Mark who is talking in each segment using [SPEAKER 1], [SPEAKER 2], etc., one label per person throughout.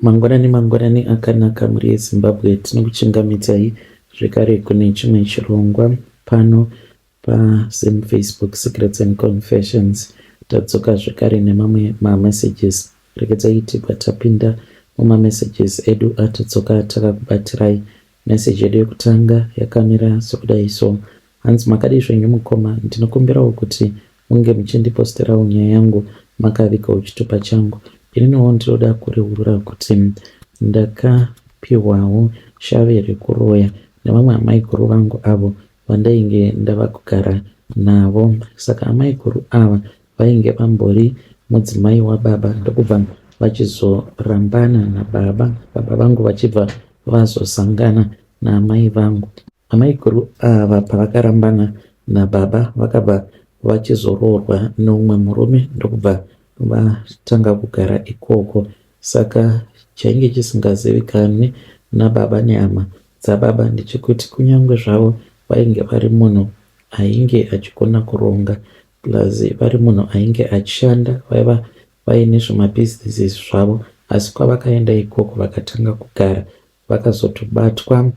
[SPEAKER 1] Mangwanani mangwanani akanaka mhuri yeZimbabwe tinokuchingamidzai zvekare kune chimwe chirongwa pano paZim Facebook Secrets and Confessions. Tadzoka zvekare nemamwe mamessages. Regedzai tibva tapinda mumamessages edu atadzoka takakubatirai. Message yedu yekutanga yakamira sekudai so. Hanzi makadii zvenyu mukoma ndinokumbirawo kuti munge muchindiposterawo nyaya yangu makavigawo chitupa changu. Ininiwo ndinoda kureurura kuti ndakapihwawo shavi rekuroya nevamwe amaiguru vangu avo vandainge ndava kugara navo. Saka amaiguru ava vainge vambori mudzimai wababa ndokubva vachizorambana nababa, baba vangu vachibva vazosangana naamai vangu. Amaiguru ava pavakarambana nababa vakabva vachizoroorwa neumwe murume ndokubva vatanga kugara ikoko. Saka chainge chisingazivikanwi nababa nehama dzababa ndechekuti kunyangwe zvavo vainge vari munhu ainge achigona kuronga plus vari munhu ainge achishanda vaiva vaine zvimabhizinesi zvavo asi kwavakaenda ikoko vakatanga kugara Vakazotobatwa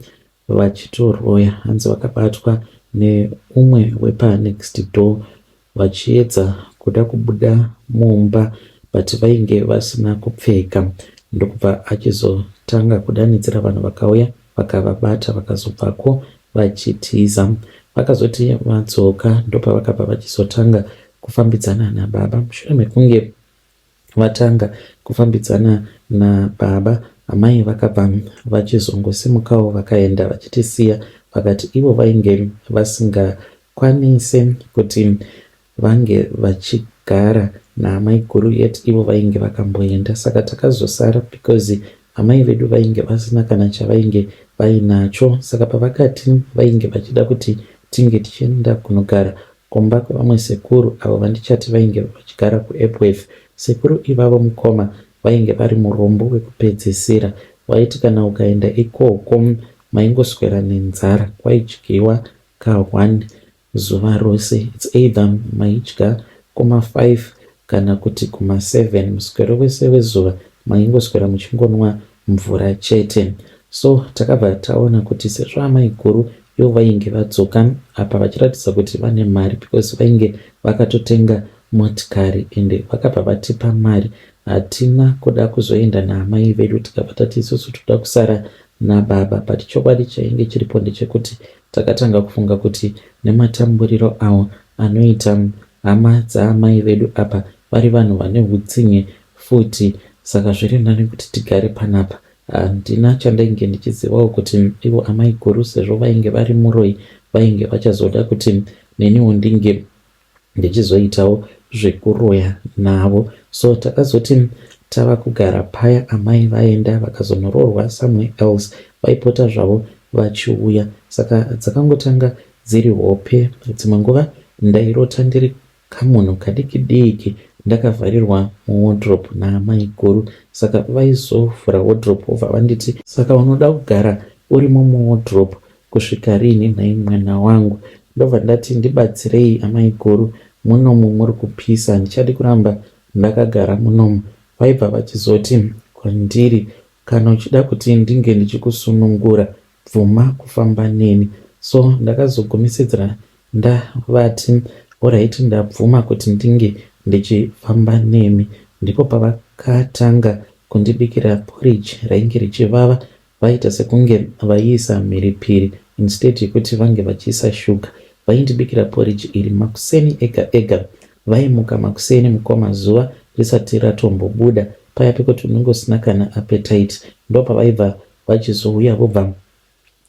[SPEAKER 1] vachitoroya hanzi vakabatwa neumwe wepa next door vachiedza kuda kubuda mumba but vainge vasina kupfeka ndokubva achizotanga kudanidzira vanhu vakauya vakavabata vakazobvako vachitiza. Vakazoti vadzoka ndopavakabva vachizotanga kufambidzana nababa mushure mekunge Vatanga kufambidzana nababa, amai vakabva vachizongosimukawo vakaenda vachitisiya vakati ivo vainge vasingakwanise kuti vange vachigara naamaiguru yet ivo vainge vakamboenda saka takazosara because amai vedu vainge vasina kana chavainge vainacho saka pavakati vainge vachida kuti tinge tichienda kunogara Kumba kwevamwe sekuru avo vandichati vainge vachigara kuEpworth. Sekuru ivavo mukoma vainge vari murombo wekupedzisira. Waiti kana ukaenda ikoko maingoswera nenzara kwaidyiwa ka one zuva rose. It's either maidya kuma five kana kuti kuma seven muswero wese wezuva maingoswera muchingonwa mvura chete. So takabva taona kuti sezvo amaiguru ivo vainge vadzoka apa vachiratidza kuti vane mari because vainge vakatotenga motikari ende vakabva vatipa mari. Hatina kuda kuzoenda naamai vedu tikabva tati isusu toda kusara nababa but chokwadi chainge chiripo ndechekuti takatanga kufunga kuti nematamburiro awo anoita hama dzaamai vedu apa vari vanhu vane hutsinye futi saka zviri nani kuti tigare panapa. Handina chandainge ndichizivawo kuti ivo amaiguru sezvo vainge vari muroyi vainge vachazoda kuti neniwo ndinge ndichizoitawo zvekuroya navo. So takazoti tava kugara paya amai vaenda vakazonoroorwa somewhere else vaipota zvavo vachiuya saka dzakangotanga dziri hope dzimwe nguva ndairota ndiri Kamunhu kadiki diki ndakavharirwa muwardrobe naamaiguru saka vaizovhura wardrobe vobva vanditi saka unoda kugara urimo muwardrobe kusvika rinhi nhai mwana wangu ndobva ndati ndibatsirei amaiguru munomu muri kupisa handichadi kuramba ndakagara munomu vaibva vachizoti kwandiri kana uchida kuti ndinge ndichikusunungura bvuma kufamba neni so ndakazogumisidzira Ndavati horaiti ndabvuma kuti ndinge ndichifamba nemi. Ndipo pavakatanga kundibikira porridge rainge richivava vaiita sekunge vaiisa mhiripiri instead yekuti vange vachiisa sugar. Vaindibikira porridge iri makuseni ega ega. Vaimuka makuseni mukoma zuva risati ratombobuda paya pekuti unenge usina kana appetite ndopavaibva vachizouya vobva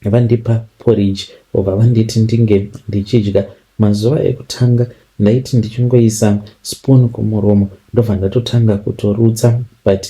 [SPEAKER 1] Vandipa porridge vobva vanditi ndinge ndichidya. Mazuva ekutanga ndaiti ndichingoisa spoon kumuromo ndobva ndatotanga kutorutsa but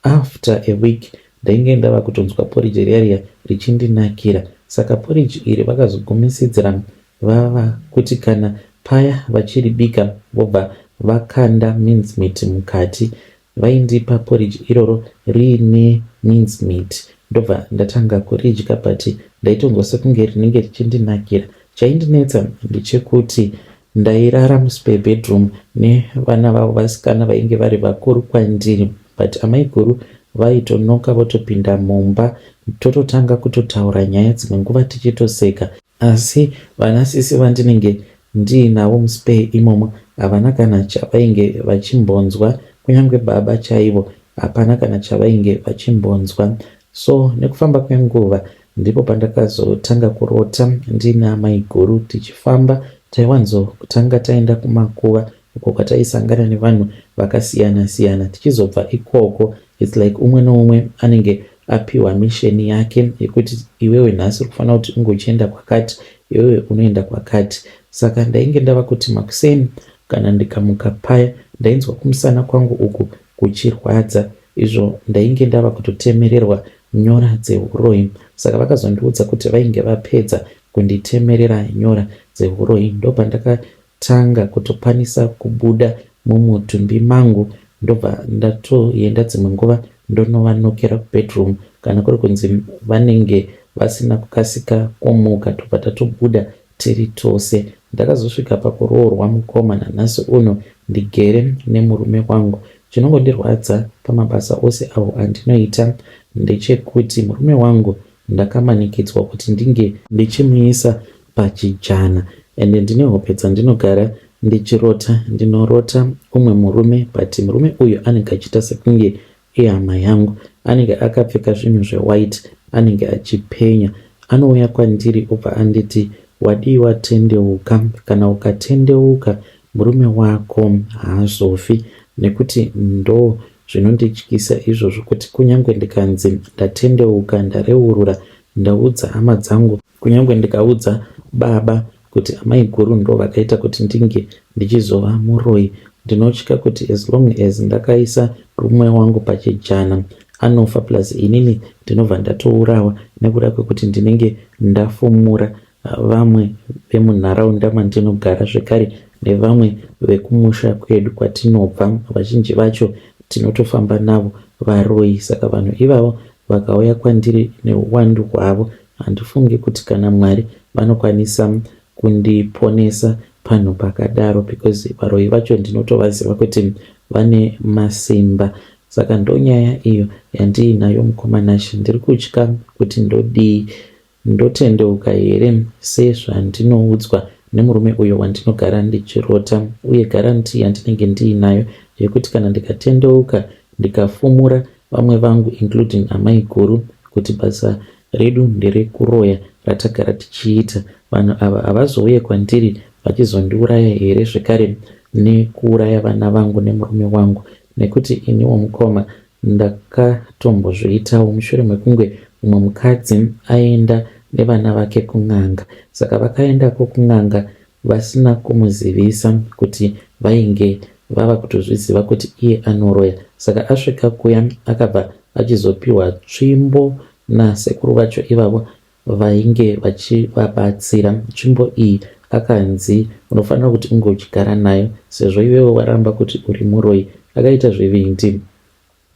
[SPEAKER 1] after a week ndainge ndava kutonzwa porridge riya riya richindinakira. Saka porridge iri vakazogumisidzira vava kuti kana paya vachiribika vobva vakanda mincemeat mukati. Vaindipa porridge iroro riine mince meat ndobva ndatanga kuridya but ndaitonzwa sekunge rinenge richindinakira. Chaindinetsa ndechekuti ndairara muspare bedroom nevana vavo vasikana vainge vari vakuru kwandiri but amaiguru Vaitonoka votopinda mumba tototanga kutotaura nyaya dzimwe nguva tichitoseka. Asi vana sisi vandinenge ndiinavo muspare imomo havana kana chavainge vachimbonzwa kunyange baba chaivo hapana kana chavainge vachimbonzwa. So nekufamba kwenguva ndipo pandakazotanga kurota ndiina amaiguru tichifamba taiwanzotanga taenda kumakuva uko kwataisangana nevanhu vakasiyana siyana tichizobva ikoko its like umwe neumwe anenge apiwa mission yake yekuti iwewe nhasi uri kufanira kuti unge uchienda kwakati iwewe unoenda kwakati saka ndainge ndava kuti makuseni kana ndikamuka paya ndainzwa kumusana kwangu uku kuchirwadza izvo ndainge ndava kutotemererwa nyora dzehuroyi saka vakazondiudza kuti vainge vapedza kunditemerera nyora dzehuroyi ndopandaka tanga kutokwanisa kubuda mumutumbi mangu ndobva ndatoenda dzimwe nguva ndonovanokera kubedroom kana kuri kunzi vanenge vasina kukasika kumuka tobva tatobuda tiri tose. Ndakazosvika pakuroorwa mukoma nanhasi uno ndigere nemurume wangu. Chinongondirwadza pamabasa ose awo andinoita ndechekuti murume wangu Ndakamanikidzwa kuti ndinge ndichimuisa pachijana ende ndine hope dzandinogara ndichirota. Ndinorota umwe murume but murume uyu anenge achiita sekunge ihama yangu. Anenge akapfeka zvinhu zvewhite anenge achipenya. Anouya kwandiri obva anditi wadii watendeuka kana ukatendeuka murume wako haazofi nekuti ndo Zvinondityisa izvozvo kuti kunyangwe ndikanzi ndatendeuka ndareurura ndaudza hama dzangu, kunyangwe ndikaudza baba kuti amaiguru ndovakaita kuti ndinge ndichizova muroyi ndinotya kuti as long as ndakaisa rumwe wangu pachijana anofa plus inini ndinobva ndatourawa nekuda kwekuti ndinenge ndafumura vamwe vemunharaunda mandinogara zvekare nevamwe vekumusha kwedu kwatinobva vazhinji vacho tinotofamba navo varoyi saka vanhu ivavo vakauya kwandiri neuwandu hwavo handifungi kuti kana Mwari vanokwanisa kundiponesa panhu pakadaro because varoyi vacho ndinotovaziva kuti vane masimba saka ndonyaya iyo yandiinayo mukoma Nashe ndiri kutya kuti ndodii Ndotendeuka here sezvandinoudzwa nemurume uyo wandinogara ndichirota uye guarantee yandinenge ndiinayo yekuti kana ndikatendeuka ndikafumura vamwe vangu including amaiguru kuti basa redu nderekuroya ratagara tichiita vanhu ava havazouye kwandiri vachizondiuraya here zvekare nekuuraya vana vangu nemurume wangu nekuti iniwo mukoma Ndakatombozviitawo mushure mekunge mumwe mukadzi aenda nevana vake kun'anga. Saka vakaendako kun'anga vasina kumuzivisa kuti vainge vava kutozviziva kuti iye anoroya. Saka asvika kuya akabva achizopiwa tsvimbo nasekuru vacho ivavo vainge vachivabatsira. Tsvimbo iyi akanzi unofanira kuti unge uchigara nayo sezvo iwewe waramba kuti uri muroyi. Akaita zvivindi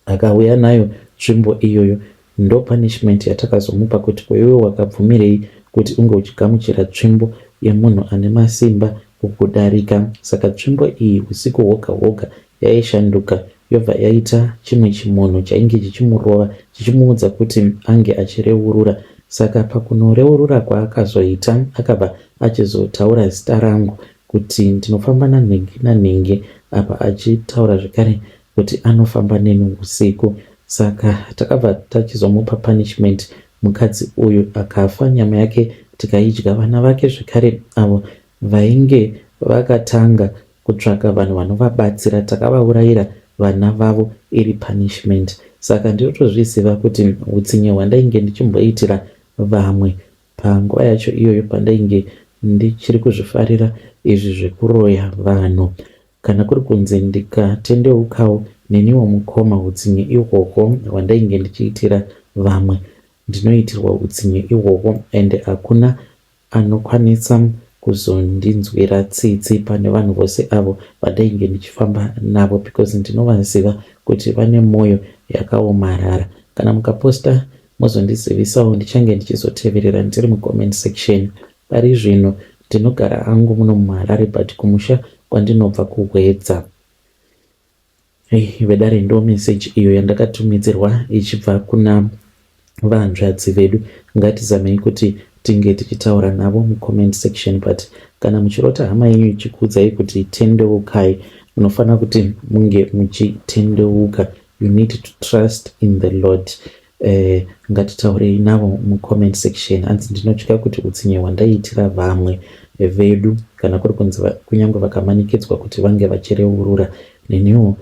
[SPEAKER 1] akauya nayo tsvimbo iyoyo ndo punishment yatakazomupa kuti ko iwewe wakabvumirei kuti unge uchigamuchira tsvimbo yemunhu ane masimba kukudarika. Saka tsvimbo iyi usiku hwoga hwoga yaishanduka yobva yaita chimwe chimunhu chainge chichimurova chichimuudza kuti ange achireurura. Saka pakunoreurura kwaakazoita akabva achizotaura zita rangu kuti ndinofamba nanhingi nanhingi apa achitaura zvekare kuti anofamba neni usiku. Saka takabva tachizomupa punishment mukadzi uyu akafa nyama yake tikaidya vana vake zvekare avo vainge vakatanga kutsvaka vanhu vanovabatsira takavaurayira vana vavo iri punishment saka ndinotozviziva kuti hutsinye hwandainge ndichimboitira vamwe panguva yacho iyoyo pandainge ndichiri kuzvifarira izvi zvekuroya vanhu kana kuri kunzi ndikatendeukawo neniwo mukoma hutsinye ihwohwo hwandainge ndichiitira vamwe ndinoitirwa hutsinye ihwohwo ende hakuna Anokwanisa kuzondinzwira tsitsi pane vanhu vose avo vandainge ndichifamba navo because ndinovaziva kuti vane moyo yakaomarara. Kana mukaposta mozondizivisawo ndichange ndichizoteverera ndiri mucomment section. Pari zvino ndinogara hangu muno muHarare but kumusha kwandinobva kuHwedza. Hey, vedare ndo message iyo yandakatumidzirwa ichibva kuna vahanzvadzi vedu. Ngatizamei kuti tinge tichitaura navo mucomment section, but kana muchirota hama yenyu ichikuudzai kuti tendeukai, munofanira kuti munge muchitendeuka. You need to trust in the Lord. Ngatitaurei navo mucomment section. Hanzi ndinotya kuti utsinye hwandaiitira vamwe vedu, kana kuri kunzi kunyange vakamanikidzwa kuti vange vachireurura neniwo,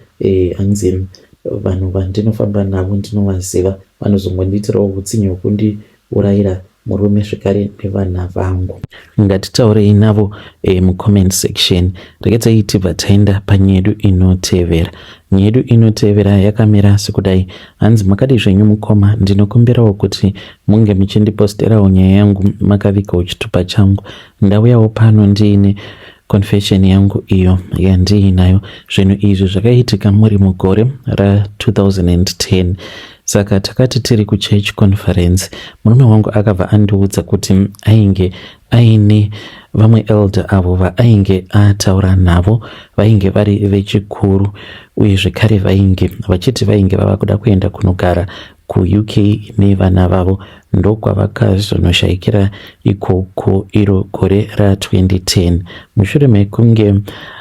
[SPEAKER 1] hanzi vanhu vandinofamba navo ndinovaziva, vanozongondiitirawo utsinye hwekundiurayira murume zvekare nevana vangu. Ngatitaurei navo mucomment section. Regedzai tibva taenda panyedu inotevera. Nyedu inotevera yakamira sekudai. Hanzi, makadi zvenyu mukoma? Ndinokumbirawo kuti munge muchindiposterawo nyaya yangu makavigawo chitupa changu. Ndauyawo pano ndiine confession yangu iyo yandiinayo. Zvinhu izvi zvakaitika muri mugore ra2010. Saka takati tiri kuchurch conference, murume wangu akabva andiudza kuti ainge aine vamwe elder avo vaainge ataura navo, vainge vari vechikuru, uye zvekare vainge vachiti vainge vava kuda kuenda kunogara kuUK nevana vavo. Ndokwavakazonoshayikira ikoko iro gore ra2010. Mushure mekunge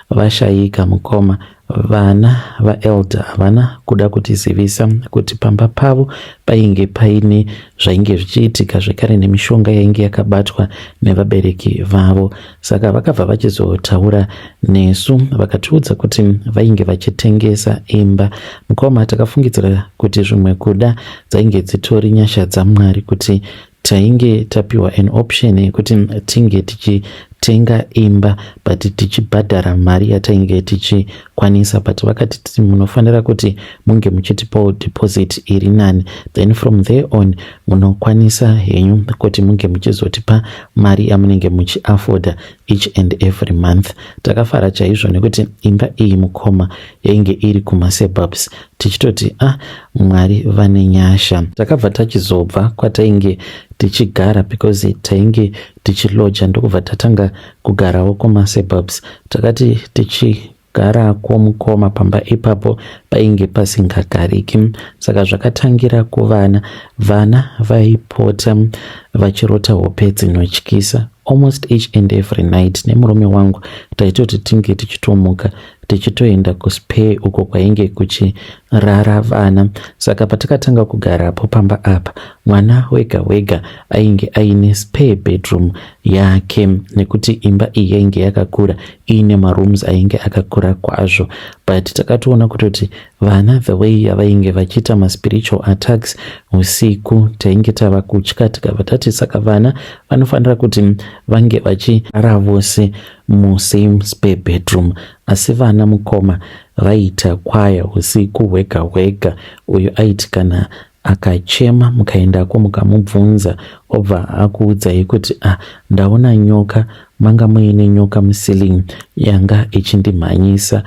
[SPEAKER 1] vashayika, mukoma, vana vaelder havana kuda kutizivisa kuti pamba pavo painge paine zvainge zvichiitika, zvekare nemishonga yainge yakabatwa nevabereki vavo. Saka vakabva vachizotaura nesu, vakatiudza kuti vainge vachitengesa imba. Mukoma, takafungidzira kuti zvimwe kuda dzainge dzitori nyasha dzaMwari kuti tainge tapiwa an option yekuti tinge tichitenga imba, but tichibhadhara mari yatainge tichikwanisa. But vakati munofanira kuti munge muchitipawo deposit iri nani, then from there on munokwanisa henyu kuti munge muchizotipa mari yamunenge muchiafforda each and every month. Takafara chaizvo nekuti imba iyi, mukoma, yainge iri kumasuburbs, tichitoti, "Ah, Mwari vane nyasha." Takabva tachizobva kwatainge tichigara because tainge tichiloja, ndokubva tatanga kugarawo kumasuburbs. Takati tichigarako, mukoma, pamba ipapo painge pasingagariki. Saka zvakatangira kuvana. Vana vaipota vachirota hope dzinotyisa almost each and every night. Nemurume wangu taitoti tinge tichitomuka tichitoenda kuspare uko kwainge kuchirara vana. Saka patakatanga kugarapo pamba apa, mwana wega wega ainge aine spare bedroom yake, nekuti imba iyi yainge yakakura, iine marooms ainge akakura kwazvo. But takatoona kutoti vana, the way yavainge vachiita maspiritual attacks usiku, tainge tava kutya. Tikabva tati saka vana vanofanira kuti vange vachirara vose musame spare bedroom. Asi vana, mukoma, vaiita kwaya usiku hwega hwega. Uyu aiti kana akachema, mukaendako mukamubvunza, obva akuudzai kuti, "Ah, ndaona nyoka, manga muine nyoka muceiling yanga ichindimhanyisa."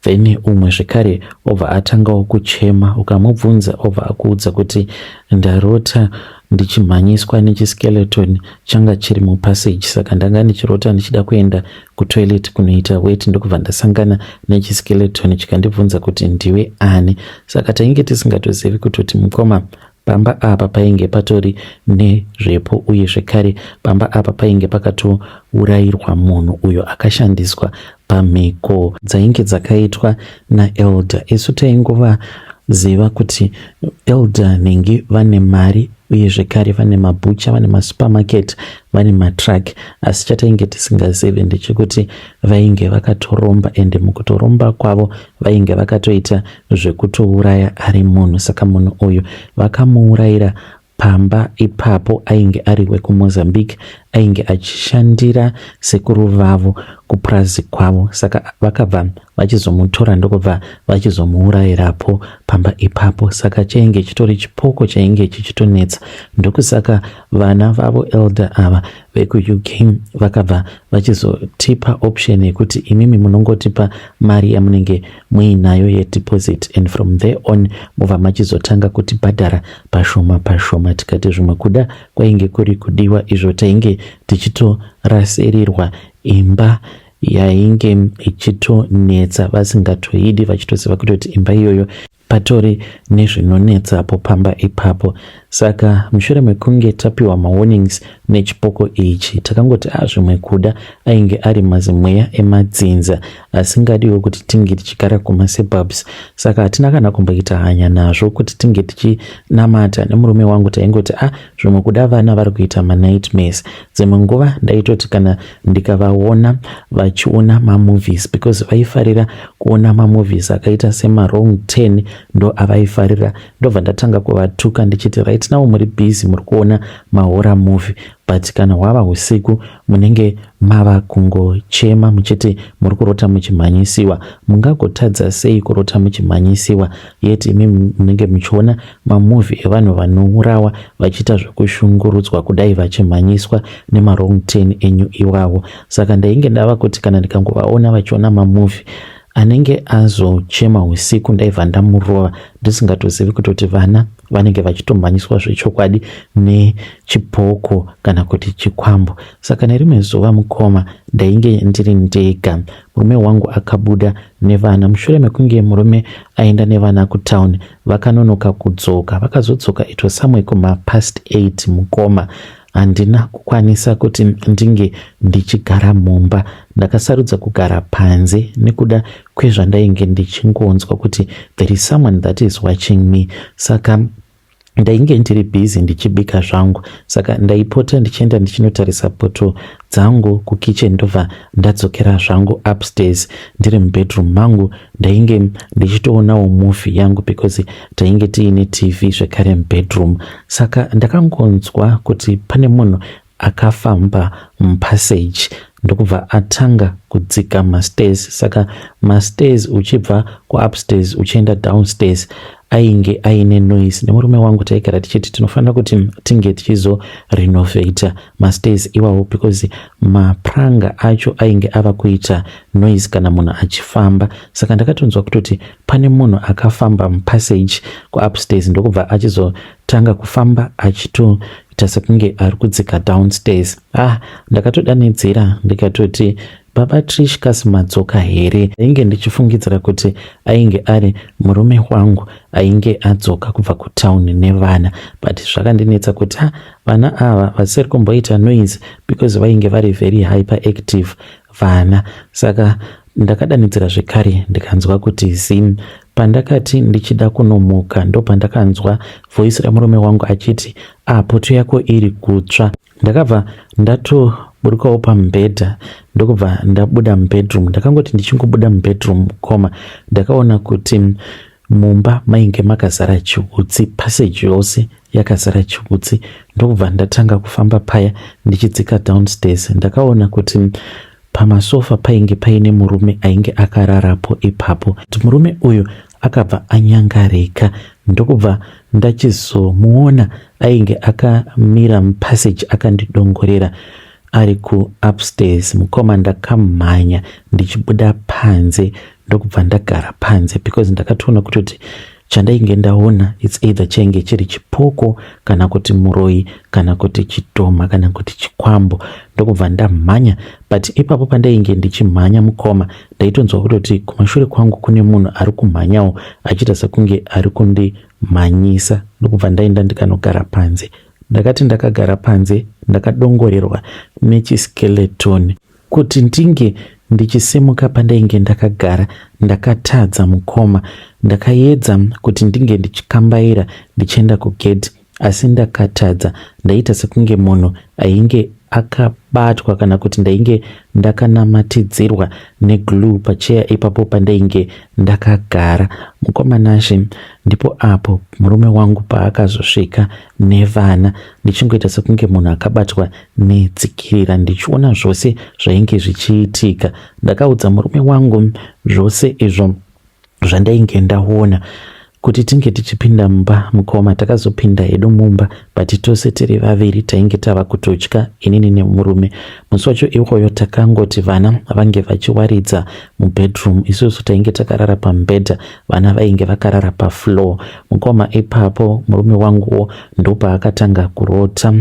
[SPEAKER 1] Then umwe zvekare obva atangawo kuchema, ukamubvunza obva akuudza kuti, "Ndarota ndichimhanyiswa nechiskeleton changa chiri mupassage. Saka ndanga ndichirota ndichida kuenda kutoilet kunoita wet, ndokubva ndasangana nechiskeleton chikandibvunza kuti ndiwe ani." Saka tainge tisingatozivi kutoti, mukoma, pamba apa painge patori nezvepo, uye zvekare pamba apa painge pakatourayirwa munhu uyo akashandiswa pamhiko dzainge dzakaitwa naelder. Isu taingovaziva kuti elder nhingi vane mari, uye zvekare vane mabhucha, vane masupermarket, vane matruck, asi chatainge tisingazivi ndechekuti vainge vakatoromba, ende mukutoromba kwavo vainge vakatoita zvekutouraya ari munhu. Saka munhu uyu vakamuurayira pamba ipapo. Ainge ari wekuMozambique, ainge achishandira sekuru vavo kupurazi kwavo. Saka vakabva vachizomutora, ndokubva vachizomuurayirapo pamba ipapo. Saka chainge chitori chipoko chainge chichitonetsa. Ndokusaka vana vavo elder ava vekuUK vakabva vachizotipa option yekuti imimi munongotipa mari yamunenge muinayo yedeposit, and from there on mubva machizotanga kutibhadhara pashoma pashoma. Tikati zvimwe kuda kwainge kuri kudiwa izvo tainge tichitorasirirwa imba. yainge ichitonetsa vasingatoidi vachitoziva kutoti imba iyoyo patori nezvinonetsapo pamba ipapo. Saka mushure mekunge tapiwa mawarnings nechipoko ichi, takangoti a ah, zvimwe kuda ainge ari mazimweya emadzinza asingadiwo kuti tinge tichigara kumasuburbs. Saka hatina kana kumboita hanya nazvo kuti tinge tichinamata nemurume wangu. Taingoti a ah, zvimwe kuda vana vari kuita manightmares. Dzimwe nguva ndaitoti kana ndikavaona vachiona mamovies, because vaifarira kuona mamovies akaita semawrong 10 ndo avaifarira, ndobva ndatanga kuvatuka ndichiti, "Right now muri busy muri kuona mahorror movie, but kana hwava usiku munenge mava kungochema muchiti muri kurota muchimhanyisiwa. Mungagotadza sei kurota muchimhanyisiwa, yet imi munenge muchiona mamovie evanhu vanourawa vachiita zvekushungurudzwa kudai, vachimhanyiswa nemawrong 10 enyu iwawo?" Saka ndainge ndava kuti kana ndikangovaona vachiona mamovie, anenge azochema usiku ndaibva ndamurova, ndisingatozivi kutoti vana vanenge vachitomhanyiswa zvechokwadi nechipoko kana kuti chikwambo. Saka nerimwe zuva, mukoma, ndainge ndiri ndega. Murume wangu akabuda nevana. Mushure mekunge murume aenda nevana kutauni, vakanonoka kudzoka. Vakazodzoka it was somewhere kumapast 8. Mukoma, handina kukwanisa kuti ndinge ndichigara mumba. Ndakasarudza kugara panze nekuda kwezvandainge ndichingonzwa kuti there is someone that is watching me. Saka ndainge ndiri busy ndichibika zvangu. Saka ndaipota ndichienda ndichinotarisa poto dzangu kukitchen, ndobva ndadzokera zvangu upstairs. Ndiri mubedroom mangu, ndainge ndichitoonawo movie yangu because tainge tiine TV zvekare mubedroom. Saka ndakangonzwa kuti pane munhu akafamba mupassage, ndokubva atanga kudzika mastairs. Saka mastairs uchibva kuupstairs uchienda downstairs ainge aine noise. Nemurume wangu taigara tichiti tinofanira kuti tinge tichizorenovata mastairs iwawo because mapranga acho ainge ava kuita noise kana munhu achifamba. Saka ndakatonzwa kutoti pane munhu akafamba mupassage kuupstairs, ndokubva achizotanga kufamba achitoita sekunge ari kudzika downstairs. Ah, ndakatodanidzira ndikatoti, "Baba Trish, kasi madzoka here?" Ainge ndichifungidzira kuti ainge ari murume wangu ainge adzoka kubva kutauni nevana, but zvakandinetsa kuti ha, vana ava vasiri kumboita noise because vainge vari very hyperactive vana. Saka ndakadanidzira zvekare, ndikanzwa kuti zim. Pandakati ndichida kunomuka, ndopandakanzwa voice remurume wangu achiti, "A, poto yako iri kutsva." Ndakabva ndatoburukawo pamubhedha, ndokubva ndabuda mubedroom. Ndakangoti ndichingobuda mubedroom, koma, ndakaona kuti mumba mainge makazara chiutsi, passage yose yakazara chiutsi. Ndokubva ndatanga kufamba paya ndichidzika downstairs. Ndakaona kuti pamasofa painge paine murume ainge akararapo ipapo. Murume uyu akabva anyangarika, ndokubva ndachizomuona ainge akamira mupassage akandidongorera ari kuupstairs. Mukoma, ndakamhanya ndichibuda panze, ndokubva ndagara panze because ndakatoona kutoti chandainge ndaona, it's either chainge chiri chipoko kana kuti muroi kana kuti chidhoma kana kuti chikwambo. Ndokubva ndamhanya, but ipapo pandainge ndichimhanya, mukoma, ndaitonzwa kutoti kumashure kwangu kune munhu ari kumhanyawo achiita sekunge ari kundimhanyisa. Ndokubva ndaenda ndikanogara panze. Ndakati ndakagara panze, ndakadongorerwa nechiskeleton. Kuti ndinge ndichisimuka pandainge ndakagara, ndakatadza, mukoma. Ndakaedza kuti ndinge ndichikambaira ndichienda kugedhi, asi ndakatadza. Ndaita sekunge munhu ainge akabatwa kana kuti ndainge ndakanamatidzirwa neglue pacheya ipapo pandainge ndakagara. Mukoma Nashe, ndipo apo murume wangu paakazosvika nevana, ndichingoita sekunge munhu akabatwa netsikirira, ndichiona zvose zvainge zvichiitika. Ndakaudza murume wangu zvose izvo zvandainge ndaona. Kuti tinge tichipinda mumba, mukoma, takazopinda hedu mumba, but tose tiri vaviri tainge tava kutotya, inini nemurume. Musi wacho iwoyo takangoti vana vange vachiwaridza mubedroom, isusu tainge takarara pamubhedha, vana vainge vakarara pafloor. Mukoma, ipapo murume wanguwo ndopaakatanga kurota.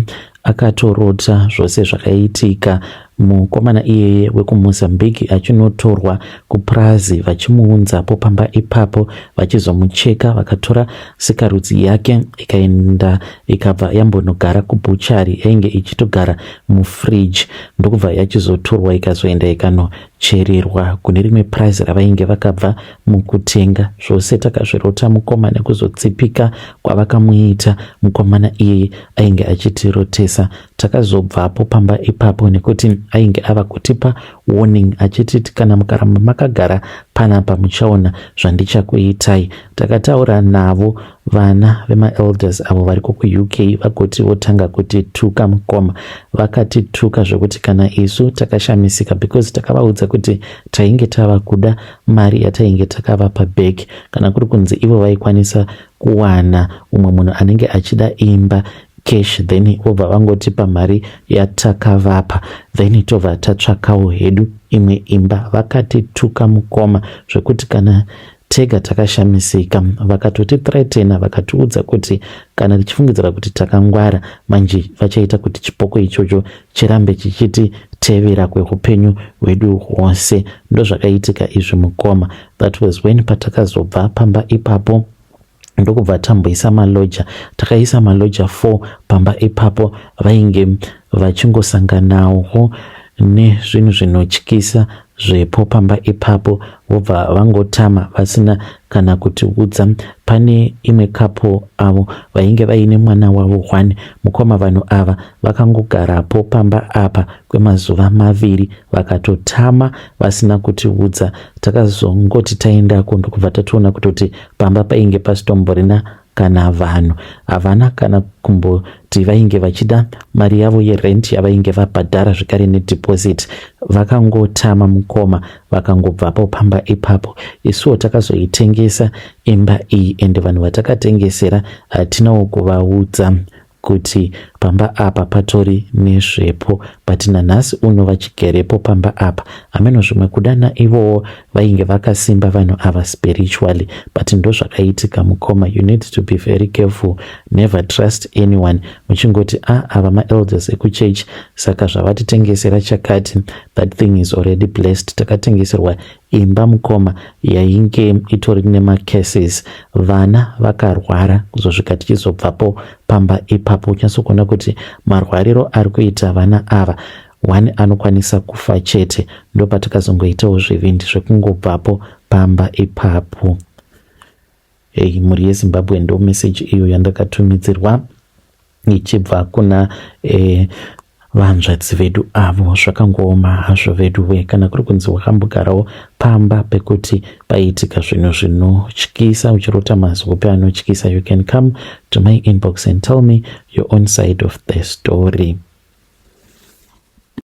[SPEAKER 1] Akatorota zvose zvakaitika. Mukomana iyeye wekuMozambique achinotorwa kupurazi vachimuunzapo pamba ipapo vachizomucheka vakatora sikarudzi yake ikaenda ikabva yambonogara kubhuchari yainge ichitogara mufridge ndokubva yachizotorwa ikazoenda ikanochererwa kune rimwe purazi ravainge vakabva mukutenga. Zvose takazvirota mukoma nekuzotsipika kwavakamuita mukomana iyeye ainge achitirotesa. Takazobvapo pamba ipapo nekuti ainge ava kutipa warning achititi kana mukaramba makagara panapa muchaona zvandichakuitai. Takataura navo vana vemaelders avo variko kuUK vagoti votanga kutituka mukoma. Vakatituka zvekuti kana isu takashamisika because takavaudza kuti tainge tava kuda mari yatainge takavapa back kana kuri kunzi ivo vaikwanisa kuwana umwe munhu anenge achida imba cash then vobva vangotipa mari yatakavapa then tobva tatsvakawo hedu imwe imba. Vakatituka mukoma zvekuti kana tega takashamisika. Vakatotithreatena vakatiudza kuti kana tichifungidzira kuti takangwara manje vachaita kuti chipoko ichocho chirambe chichititevera kweupenyu hwedu hwose. Ndozvakaitika izvi mukoma. That was when patakazobva pamba ipapo ndokubva tamboisa maloja. Takaisa maloja 4 pamba ipapo vainge vachingosanganawo nezvinhu zvinotyisa zvepo pamba ipapo vobva vangotama vasina kana kutiudza. Pane imwe couple avo vainge vaine mwana wavo one mukoma. Vanhu ava vakangogarapo pamba apa kwemazuva maviri vakatotama vasina kutiudza. Takazongoti taendako ndokubva tatoona kutoti pamba painge pasitomborina kana vanhu. Havana kana kumboti vainge vachida mari yavo yerent yavainge vabhadhara zvekare nedeposit. Vakangotama mukoma, vakangobvapo pamba ipapo. Isuwo takazoitengesa imba iyi ende vanhu vatakatengesera hatinawo kuvaudza kuti pamba apa patori nezvepo, but nanhasi uno vachigerepo pamba apa. Hameno zvimwe kudana ivowo vainge vakasimba vanhu ava spiritually, but ndozvakaitika mukoma. You need to be very careful, never trust anyone muchingoti a ah, ava maelders ekuchurch saka zvavatitengesera chakati. That thing is already blessed. Takatengeserwa imba mukoma yainge itori nemacases, vana vakarwara kuzosvika tichizobvapo pamba ipapo. Unyatsokuona kuti marwariro ari kuita vana ava, one anokwanisa kufa chete. Ndopatakazongoitawo zvivindi zvekungobvapo pamba ipapo. Hey, mhuri yeZimbabwe, ndo message iyo yandakatumidzirwa ichibva kuna vanzvadzi vedu avo. Zvakangooma hazvo vedu we. Kana kuri kunzi wakambogarawo pamba pekuti paiitika zvinhu zvinotyisa, uchirota mazope anotyisa, you can come to my inbox and tell me your own side of the story.